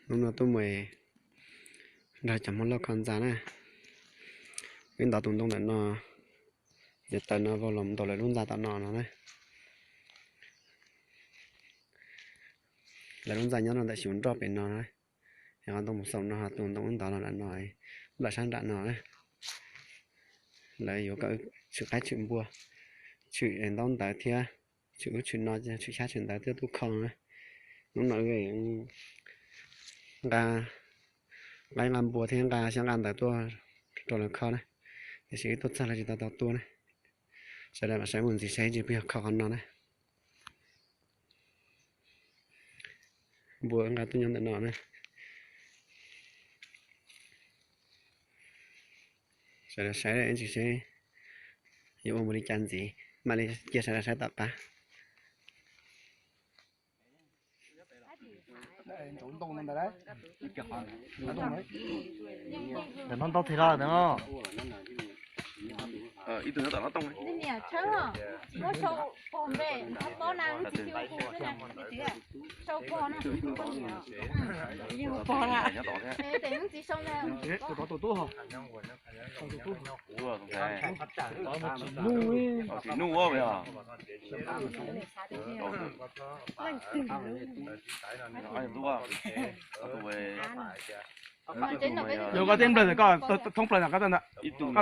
Hnub no tuaj mus nrog cov Hmoob loj kho ntxa na. Wb ntov tus ntoo ntawm no, ces taws no vau los ntaus lawv lub ntxa tom no no na. Lawv lub ntxa nyob no ntawm xyuv nroj pem no na. Yog qhov ntoo mus xaus no, tus ntoo wb ntov los ntawm no, nplam sab nram no na. Lawv yuav kom tshwm qaib tshwm npua, tshwm ntaub ntawv thiab, tshwm ub tshwm no, tshwm xyab tshwm ntawv thiab tuaj kho na. Hnub no nqa qaib nqa npua thiab nqa xyab nqa ntawv tuaj rau lawv kho na. Tiam sis wb tuaj txog lawv tsis tau tau tuaj na. Sawv daws mam saib mus ntxiv saib tsis puas yog kho qhov no na. Npua nqa tuaj nyob ntawm no na. Sawv daws saib ntsis seb yuav ua mus li cas ntxiv, mam li cia sawv daws saib tom qab. Ntawm no ntau thiab los ntawm no. Tus tub ho, tsis nuj, tsis nuj. Yog koj teb nplawg ntawm koj, thoob plaws ntawm koj,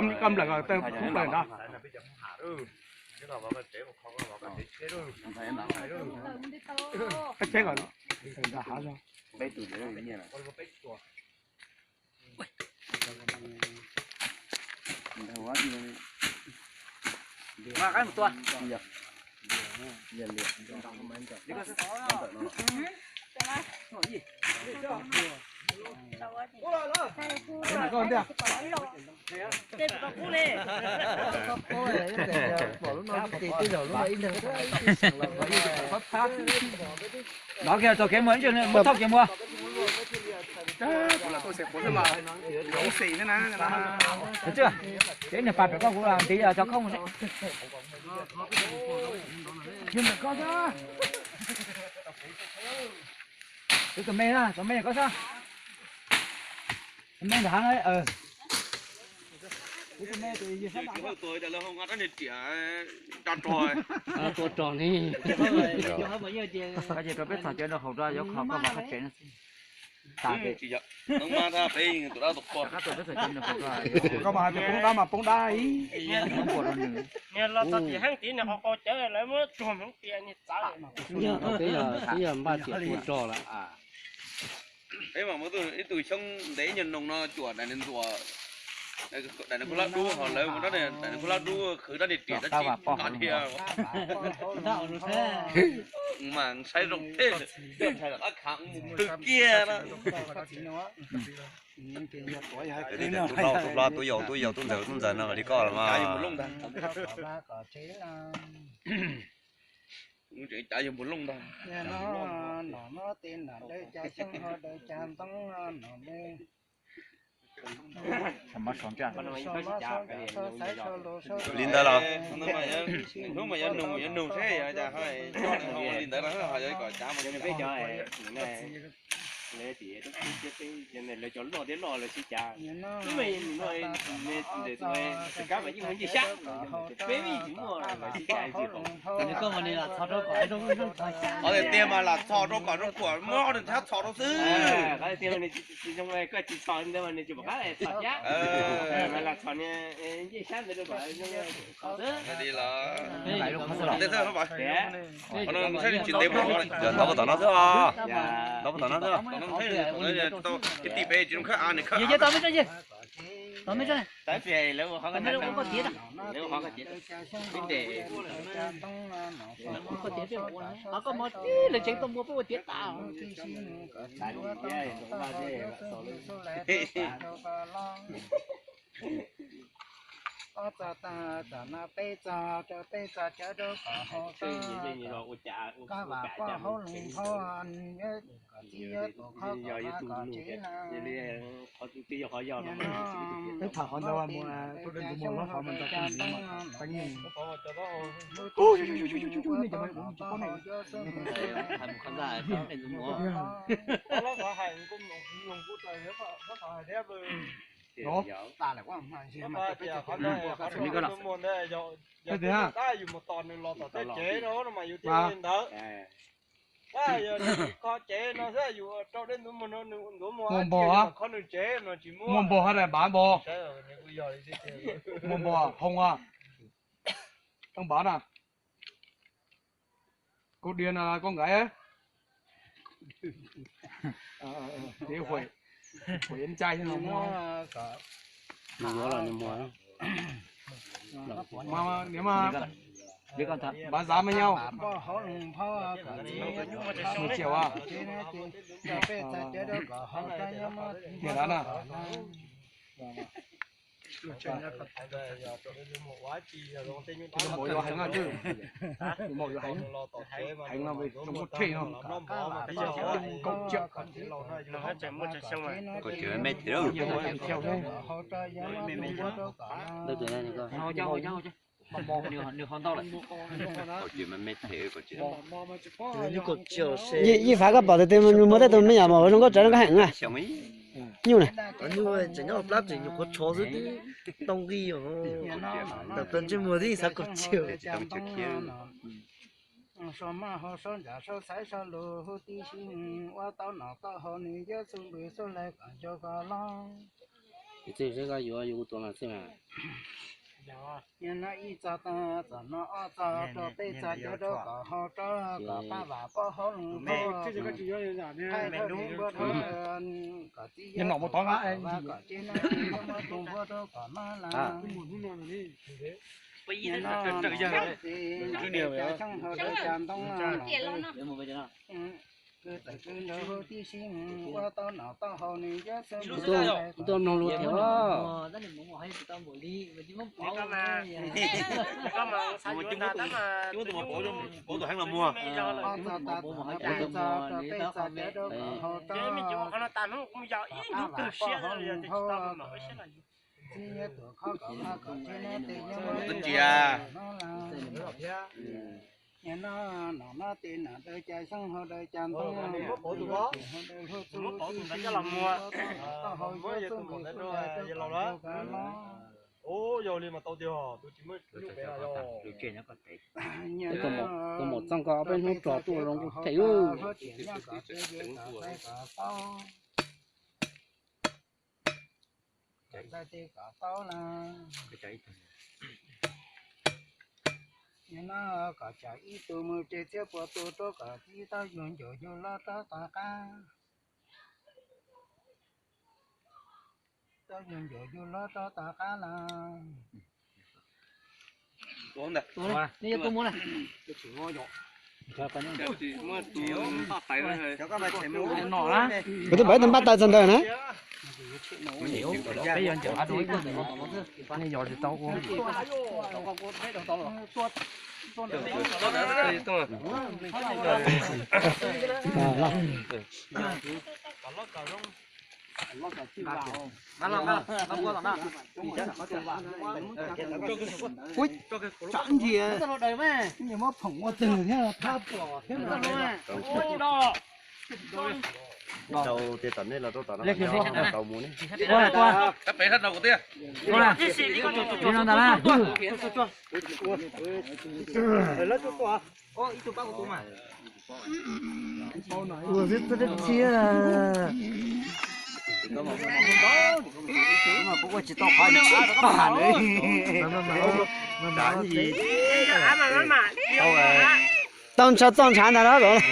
koj nplawg thoob plaws ntawd. Koj tsheb kom nram hav zog. Nov kiag txog kev muag ib ntsis, muab thauj kev muag. Kev niag pas pem koj, kuv ntiv cov khooj seb. Yog ntawm koj xwb. Tus me na, tus me koj xwb. Tus me ntawm hav. Tus me tus yog sab nram. Tua rog ni. Koj ces rau peb txog cov nraum haus rau yuav kho koj mas koj tsev no xwb. Koj mas hais tias poob dab mas poob dab ib. Niag los txog tim heeb tid niag qhov qau cawv lawv muab tsuag hmoov tias niag txawv. Peb yog npaj tias tua rog lawm. Peb mas muab ib tug xyoob ntev nyuag noog no cuam daim niag ntxuam, daim niag khaub hlab dub, ho lawv mus rau daim niag khaub hlab dub khwv rab niag riam dab tsi nqa dhia. Mas saib zoo thiab, qab khav mus plhws kiag na. Tub hlob, tub hlob, tub yau, tub yau, tub ntxawm, tub ntxawm no li koj los mas. Cav yawg npua looj ntag. Li ntawd los? Hnub mas yuav nug, yuav nug seb yog li ntawd no ho yuav kom cav mus. Lawv cov loj thiab loj lawv sib cav. Kab mas yeej muaj ncej xyab, peb vij tsis muaj lawv sib cav. Qhov tiag tiag mas lam txhos rau kom zoo kuam, muab ob tug ntxhab txhos rau xwb. Qhov tiag mas nws tsis zoo, koj tsis txhos ntawd mas nws tsis pom qab txhos xyab. Mas lam txhos ncej xyab ntawd rau kom zoo. Tej thawj, qhov no saib tsis ntev, ntov puas tom no xwb os. Ntov puas tom no xwb. Ib tij peb tsis zoo khawb av, nws khawb av. Ob txog tag tam no peb txog rau peb txog cawv rau kom haus rau koj vam poj hauv loos hauv, kom txib yuav tus khob kom vaj kom tsev na. Peb tham qhov ntawd mus, rau dej ntxuav muag lub qhov mas ntawd peb ntxiv mas peb nyeej. Yus mus tos nws los tom tej cev no mas yus thiaj li ntawd. Yog kho cev no xwb yus rau dej ntxuav muag no nws ntxuav muag, kho nws tsev no tsis muaj. Muaj npog hab daim npav npog. Muaj npog hoo a. Tau npav na. Koj diav no koj nqaim. Ces huam, huam ncaj no muag. Niam mas, npav zav mas yau. Mus tsiam a. Niam dav na. Tus maum yuav heev na, tus maum yuav heev, heev no zoo nkauj thiab no. Kaum tsiaj. Kaum tsiaj me thiab. Yeej Fav, koj pom tias muaj tej tus me nyuam zoo nkauj tsav no koj heev na. Nyuj na. Nyuj tseem nyob plab tseem nyuam qhuav tshov xwb twb tau nqi os. Tam plaws ntsej muag twb yeej xav kaum tsiaj. Sau maj hau sau ntsa sau xaiv sau lus huv tib si, ua tau nom tau haus nws yog xub npws xub hlais kom nco koj los. Txij seb koj yuav yuav kuv tus no xwb na. Yog no ib txog tag, txog no ob txog rau peb txog cawv rau kom haus rau kom pab vam poj hauv loos hauv. Thaij rau nws npua rau kom txib yuav tus khob kom vaj kom tsev na, tsis muaj tus npua rau kom mab las. Yog no no ces cas xyoob hau dawb cas ntoo no. Kwv tij kwv nraug huv tib si, ua tau nom tau haus nws yog xeeb. Tuaj mloog lus thiab. Tus heev los muag. Txog tas peb txog cawv rau kom haus rau. Pab vam poj hauv loos hauv. Txib yuav tus khob kom vaj kom tsev na, tes yeej muab tus ntsia no. Yog no nom no tes nom daws cas xyoob hau daws cas ntoo, hau daws hauv txuj tib si, tau haus yuav txuj npis txuj hlais rau kom rau koj los. Yog li mas tau tiag, tus tsis muaj nyuj pem los yog. Koj mus txog koj ob peb hnub tso tuaj zoo nkauj thiab. Hlob tias nyob kom tsev kom hlais kom paub. Kom txais tes kom paub na. Yog no kom tsam ib tug mus tseg txhiab puas tus rau kom txib tau yug ncaus yug hlob rau tom qab. Tau yug ncaus yug hlob rau tom qab na. Kuv twb npaj tais txog ntawd na. Ub, tsam ntsis, muab phoom ua twg thiab thab pom thiab. Rau tej tom nej los rau tom no tau mus ne. Ua xwb twb dab tsi. Kuv ua tsis tau qhov paj ham li. Tau ntshav txoj ntshav ntag los.